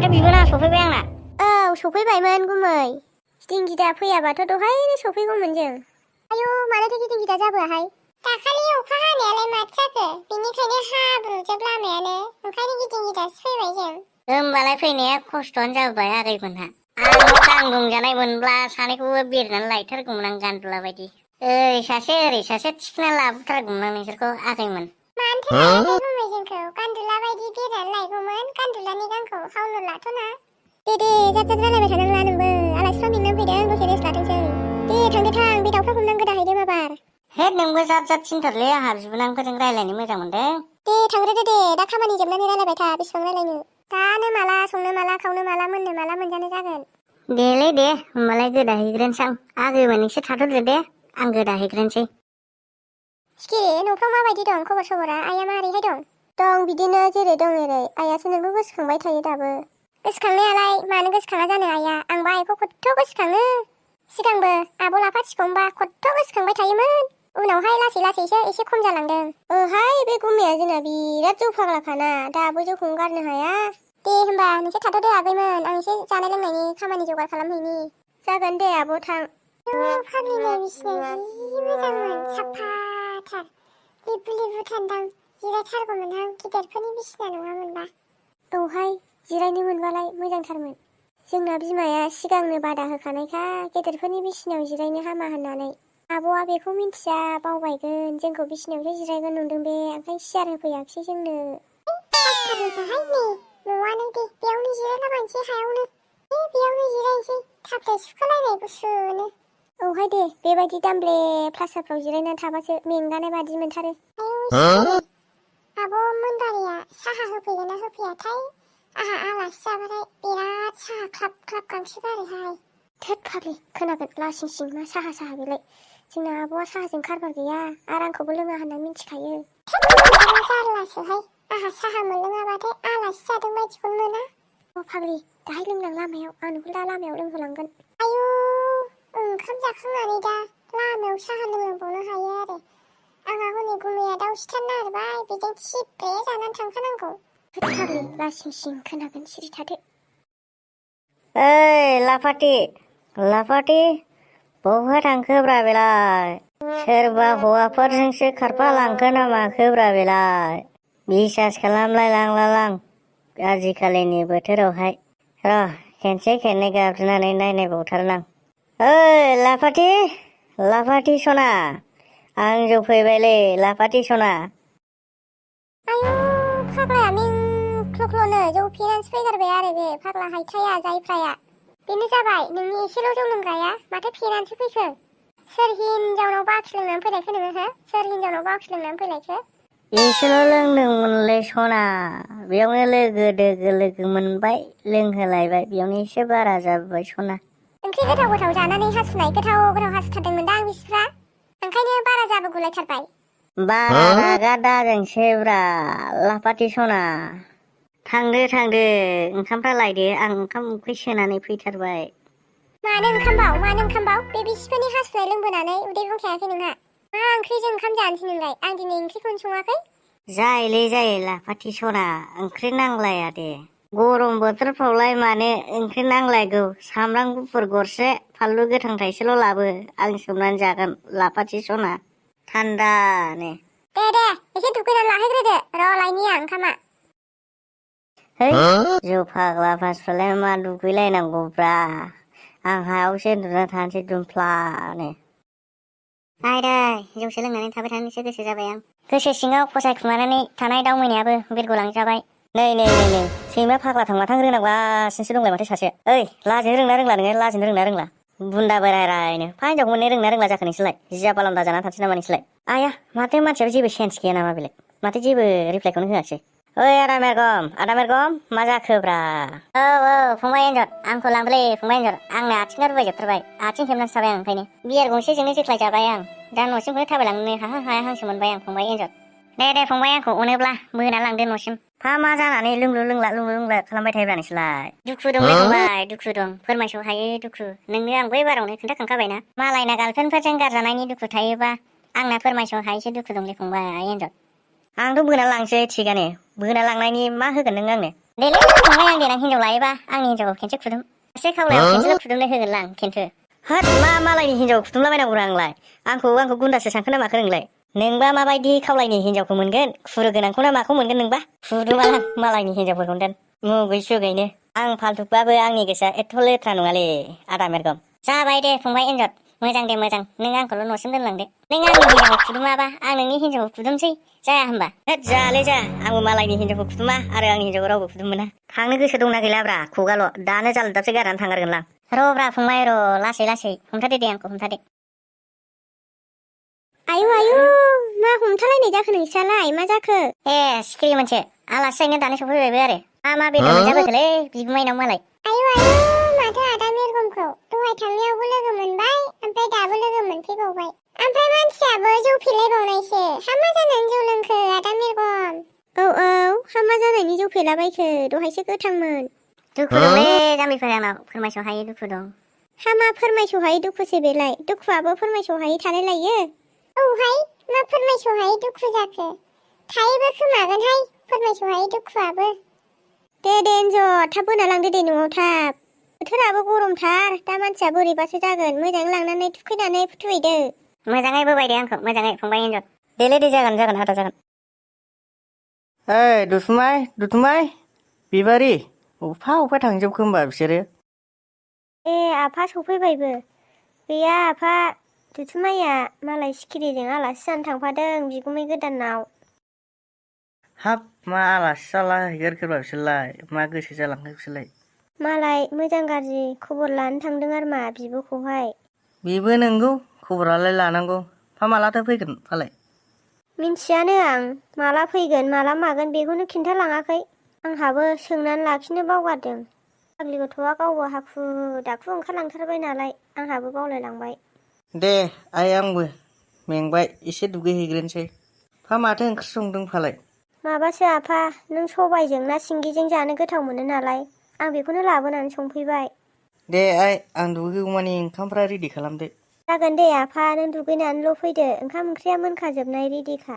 माथो बिबोनां सफैबाय आंना। औ सफैबायमोन गुमै। गिदिं गिदा फैयाबाथ' दहायनो सफैगौमोन जों। आयौ मानोथो गिदिं गिदा जाबोआहाय? दाखालि अखा हानायालाय माथो जाखो? बेनिखायनो हाब्रुजोब लामायानो। ओंखायनो गिदिं गिदासो फैबाय जों। होमबालाय फैनाया खस्थ'आनो जाबाय आगैमोनहा। आं गान दंजानाय मोनब्ला सानैखौबो बिरनानै लायथारगौमोन आं गान्दुला बायदि। ओरै सासे थिखोना लाबोथारगौमोन आं नोंसोरखौ आगैमोन। मानोथो लायाखै गुमै जोंखौ? गान्दुला बायदि बिरनानै लायगौमोन। गान्दुलानि गानखौ हावनो लाथ'ना। दे जाब रायलायबाय थानांला नोंबो। आलासिफ्रा मेंनानै फैदों दसे रेस्ट लाथोंसै। दे थांदो थां बे दाउफ्रा हमनानै गोदाहैदो माबार। हे नोंबो जाब थिनथारलै आंहा बिबोनांफोरजों रायलायनो मोजां मोनदों। दे थांग्रोदो दे दा खामानि जोबनानै रायलायबाय था बेसिबां रायलायनो। दानो माला संनो माला खावनो माला मोननो माला मोनजानो जागोन। देलै दे होमबालाय गोदाहैग्रोनोसै आं। आगैमोन नोंसोर थाथ'दो दे आं गोदाहैग्रोनोसै। सिखिरि न'फ्राव माबायदि दं खबर सबरा? आइया मारैहाय दं? दं बिदिनो जेरै दं एरै। आइयासो नोंखौ गोसोखांबाय थायो दाबो। गोसोखांनायालाय मानो गोसोखाङा जानो आइया? आंबा आइखौ खदथ' गोसोखाङो। सिगांबो आब' लाफाथिखौबा खदथ' गोसोखांबाय थायोमोन। उनावहाय लासैसो एसे खम जालांदों। ओहाय बे गुमैया जोंना बिराद जौ फाग्लाखाना दाबो जौखौनो गारनो हाया। दे होमबा नोंसोर थाथ'दो आगैमोन आं एसे जानाय लोंनायनि खामानि जगार खालामहैनि। जागोन दे आब' थां। फाग्लिनि बिसिनाया जि मोजांमोन साफाथार। लिबु थान्दां जिरायथारगौमोनहां गिदिरफोरनि बिसिना नङामोनबा। औहाय जिरायनो मोनबालाय मोजांथारमोन। जोंना बिमाया सिगांनो बादा होखानायखा गेदेरफोरनि बिसिनायाव जिरायनो हामा होननानै। आब'आ बेखौ मिन्थिया बावबायगोन जोंखौ बिसिनायावसो जिरायगोन नंदों बे ओंखायनो सियार होफैयाखिसै जोंनो। हास्थारनोसोहाय नै न'आनो दे बेयावनो जिरायलाबायनोसै हायावनो। बेयावनो जिरायनोसै थाफ्ले सुखोलायनाय गुसुनो। औहाय दे बेबायदि दामब्ले प्लासाफ्राव जिरायनानै थाबासो मेंगानाय बादि मोनथारो। आब' मोनबारिया साहा होफैगोन ना होफैयाथाय? आंहा आलासि जाबाथाय बिराद साहा ख्लाब ख्लाब गांसोगारोहाय। थोद फाग्लि खोनागोन लासिं मा साहा बेलाय। जोंना आब'आ साहाजों खारबार गैया आरो आंखौबो लोङा होनना मिन्थिखायो। जारलासोहाय आंहा साहा मोनलोङाबाथाय आलासि जादों बायदिखौनो मोना। अ फाग्लि दाहाय लोंलां लामायाव आं नोंखौ दा लामायाव लोंहोलांगोन। आयु ओंखाम जाखांनानै दा लामायाव साहा लोंलांबावनो हायो आरो। आंहा हनै गुमैया दाउ सिथारनो नागिरबाय बेजों थिब्रे जानानै थांखानांगौ। थोद फाग्लि लासिं खोनागोन सिरि थादो। ओइ लाफाथि बहा थांखोब्रा बेलाय? सोरबा हौवाफोरजोंसो खारफालांखो ना माखोब्रा बेलाय? बिसास खालामलाय लां आजिखालिनि बोथोरावहाय। र' खेनसे खेननै गाबज्रिनानै नायनायबावथारनां। ओइ लाफाथि सना आं जौ फैबायलै लाफाथि सना। आयु फाग्लाया मिंख्लख्ल'नो जौ फेनानैसो फैगारबाय आरो बे फाग्ला हायथाया जायफ्राया। बेनो जाबाय नोंनि एसेल' जौ लोंग्राया माथो फेनानैसो फैखो? सोर हिनजावनाव बाखि लोंनानै फैलायखो नोङो हो? सोर हिनजावनाव बाखि लोंनानै फैलायखो? एसेल' लोंदोंमोनलै सना बेयावनो लोगो मोनबाय लोंहोलायबाय बेयावनो एसे बारा जाबोबाय सना। ओंख्रि गोथाव जानानै हासुनाय गोथाव हासुथारदोंमोनदां बिसिफ्रा ओंखायनो बारा जाबोगुलायथारबाय। बारा रागा दाजोंसैब्रा लाफाथि सना। थांदो ओंखामफ्रा लायदो आं ओंखाम ओंख्रि सोनानै फैथारबाय। मानो ओंखामबाव बे बिसिफोरनि हासुनाय लोंबोनानै उदै बुंखायाखै नोंहा? मा ओंख्रिजों ओंखाम जानोसै नोंलाय? आं दिनै ओंख्रिखौनो सङाखै। जायो लाफाथि सना ओंख्रि नांलाया दे। गरम बोथोरफ्रावलाय मानो ओंख्रि नांलायगौ? सामब्राम गुफुर गरसे फानलु गोथां थाइसेल' लाबो आं सोमनानै जागोन लाफाथि सना थान्दानो। दे एसे दुगैनानै लाहैग्रोदो र' लायनि आं ओंखामा। है जौ फाग्ला मानसिफ्रालाय मा दुगैलायनांगौब्रा आं हायावसो उन्दुना थानोसै दुमफ्लानो। आयदै जौसो लोंनानै थाबाय थानोसो गोसो जाबाय आं। गोसो सिङाव फसायखुमानानै थानाय दाउ मैनायाबो बिरग'लांजाबाय। नै सैमा फाग्ला थांमाथां रोनावगासिनोसो दंलाय माथो सासे। ओइ लाजिनो रोंना रोंला नोङो लाजिनो रोंना रोंला? बुन्दा बोरायनो फा हिनजाव मोननो रोंना रोंला जाखो नोंसोरलाय? जिया बालामदा जानानै थानोसै नामा नोंसोरलाय? आया माथो मानसियाबो जेबो सेन्स गैया नामा बेलाय? माथो जेबो रिप्लाइखौनो होआसै। ओइ आदा मेरगम मा जाखोब्रा? औ फंबाय एन्जर आंखौ लांदोलै फंबाय एन्जर आंना आथिङा रुबायजोबथारबाय आथिं हेबनासो थाबाय आं ओंखायनो बियार गंसेजोंनो जोख्लाय जाबाय आं दा न'सिमखौनो थाबायलांनो हाया हांसो मोनबाय आं फंबाय एन्जर। दे फंबाय आंखौ अनोब्ला मोना लांदो न'सिम। फा मा जानानै लोंलु लोंला खालामबाय थायोब्रा नोंसोरलाय? दुखु दंलै फंबाय दुखु दं फोरमायस' हायै दुखु। नोंनो आं बै बारावनो खोन्थाखांखाबायना मालायना गार्लफ्रेन्डफोरजों गारजानायनि दुखु थायोबा आंना फोरमायस' हायैसो दुखु दंलै फंबाय एन्जर। आंथ' बोना लांसै थिगानो बोना लांनायनि मा होगोन नों आंनो देलै फंबाय आं देनां हिनजाव लायोबा आंनि हिनजावखौ खेनसे खुदुम एसे खावलायाव खेनसेल' खुदुमनाय होगोन आं खेन्थु होद मा मालायनि हिनजाव खुदुमलाबायनांगौ आंलाय आंखौ गुन्दासो सानखो ना माखो नोंलाय नोंबा माबायदि खावलायनि हिनजावखौ मोनगोन खुरु गोनांखौ ना माखौ मोनगोन नोंबा खुदुमालां मालायनि हिनजावफोरखौ दोन मुगै सुगैनो आं फाल्थुबाबो आंनि गोसोआ एथ' लेथ्रा नङालै आदा मेरगम जाबाय दे फंबाय एन्जर मोजां दे मोजां नों आंखौल' न'सिम दोनलांदो नों आंनि हिनजावखौ खुदुमाबा आं नोंनि हिनजावखौ खुदुमसै जाया होमबा होद जायालै जा आंबो मालायनि हिनजावखौ खुदुमा आरो आंनि हिनजावखौ रावबो खुदुम मोना थांनो गोसो दंना गैलाब्रा खुगाल' दानो जालदाबसे गारनानै थांगारगोनलां र'ब्रा फंबाय र' लासै लासै हमथादो दे आंखौ हमथादो आयु मा हमथालायनाय जाखो नोंस्रालाय मा जाखो ए सिखिरि मोनसे आलासि जाहैनो दानो सफैबायबो आरो मा बेदर मोनजाबोखोलै बिगुमायनाव मालाय आयु माथो आदा मिरगमखौ दहाय थांनायावबो लोगो मोनबाय ओमफ्राय दाबो लोगो मोनफैबावबाय ओमफ्राय मानसियाबो जौ फेलायबावनायसो हामा जानानै जौ लोंखो आदा मिरगम औ हामा जानायनि जौ फेलाबायखो दहायसो गोथांमोन दुखु दंलै जाम्बिफोर आंनाव फोरमायस' हायै दुखु दं हामा फोरमायस'हायै दुखुसो बेलाय दुखुआबो फोरमायस'हायै थालाय लायो औहाय मा फोरमायस'हायै दुखु जाखो थायोबो खोमागोनहाय फोरमायस'हायै दुखुआबो दे एन्जर थाब बोना लांदो दे न'आव थाब बोथोराबो गरमथार दा मानसिया बोरैबासो जागोन मोजाङै लांनानै थुखैनानै फुथुहैदो मोजाङै बोबाय दे आंखौ मोजाङै फंबाय एन्जर दे जागोन आदा जागोन ओइ दुथुमाय बिबारि अफा थांजोबखो होमबा बिसोरो ए आफा सफैबायबो गैया आफा दुथुमाया मालाय सिखिरिजों आलासि जानो थांफादों बिगुमै गोदानाव हाब मा आलासि जालाहैगोरखोब्रा बिसोरलाय मा गोसो जालांखो बिसोरलाय मालाय मोजां गाज्रि खबर लानो थांदों आरो मा बिब'खौहाय बेबो नंगौ खबरालाय लानांगौ मालाथो फैगोन फालाय मिन्थियानो आं माला फैगोन माला मागोन बेखौनो खिन्थालाङाखै आंहाबो सोंनानै लाखिनो बावगारदों फाग्लि गथ'आ गावबो हाखु दाखु ओंखारलांथारबाय नालाय आंहाबो बावलायलांबाय दे आइ आंबो मेंबाय एसे दुगैहैग्रोनोसै माथो ओंख्रि संदों फालाय माबासो आफा नों सबायजों ना सिंगिजों जानो गोथाव मोनो नालाय आं बेखौनो लाबोनानै संफैबाय दे आइ आं दुगैगौमानि ओंखामफ्रा रेडि खालामदो जागोन दे आफा नों दुगैनानैल' फैदो ओंखाम ओंख्रिया मोनखाजोबनाय रेडिखा